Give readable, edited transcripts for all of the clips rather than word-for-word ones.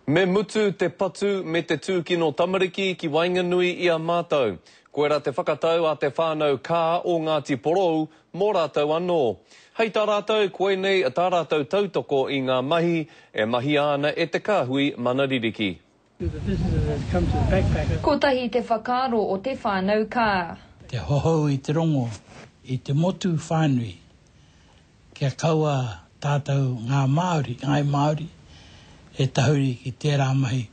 Me mutu te patu me te tūkino tamariki ki waenganui i a mātou. Koirā te whakatau a te whānau Kaa o Ngāti Porou mō rātou anō. Hei tā rātou, koinei tā rātou tautoko i ngā mahi e mahia ana e te kāhui mana ririki. Kotahi te whakaaro o te whānau Kaa. Te hohou i te rongo i te motu whānui Kia kaua tātou ngā Māori, ngāi Māori, e tahuri ki tērā mahi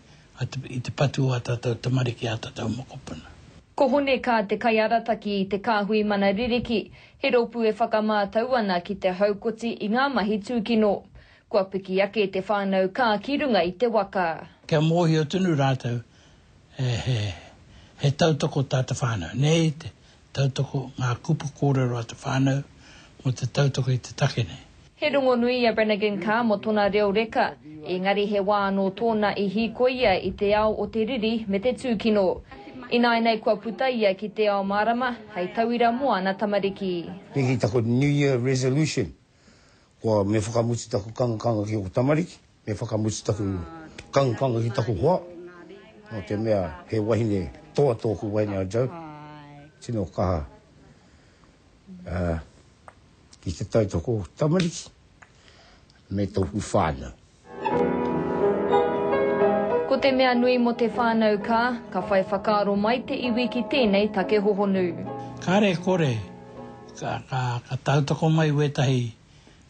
i te patu o ā tātou tamariki, ā tātou mokopuna. Ko Hone Kaa te kaiarataki i te Kāhui Mana Ririki, he rōpū e whakamātau ana ki te haukoti i ngā mahi tūkino. Kua piki ake te whānau Kaa ki runga i te waka. Kia mōhio tonu rātou he tautoko tā te whānau, nei te Tautoko ngā kupu kōrero a te whānau mō te tautoko i te take nei. He rongonui a Brannigan Kaa mō tona reo reka, engari he wā anō tōna i hīkoi ia i te ao o te riri me te tūkino. Ināianei kua puta ia ki te ao mārama, hei tauira mō ana tamariki. Pēhi taku New Year resolution, kua me whakamutu taku kangakanga ki oku tamariki, me whakamutu taku kangakanga ki taku hoa, nō te mea he wahine toa tōku wahine a Jo, tino kaha ki te tautoko oku tamariki me tōku whānau. Ko te mea nui mō te whānau ka, ka whai whakaaro mai te iwi ki tēnei take hohonu. Kāre e kore ka, ka, ka tautoko mai wētahi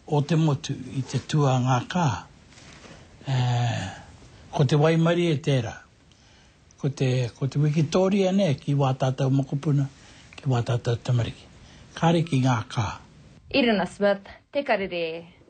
o te motu i te tua ngā kā. E, ko te waimarie tērā. Ko te, ko te wikitōria nē ki wā tātou mokopuna, ki wā tātou tamariki. Kāre ki ngā kā. Irina Smith, Te Karere.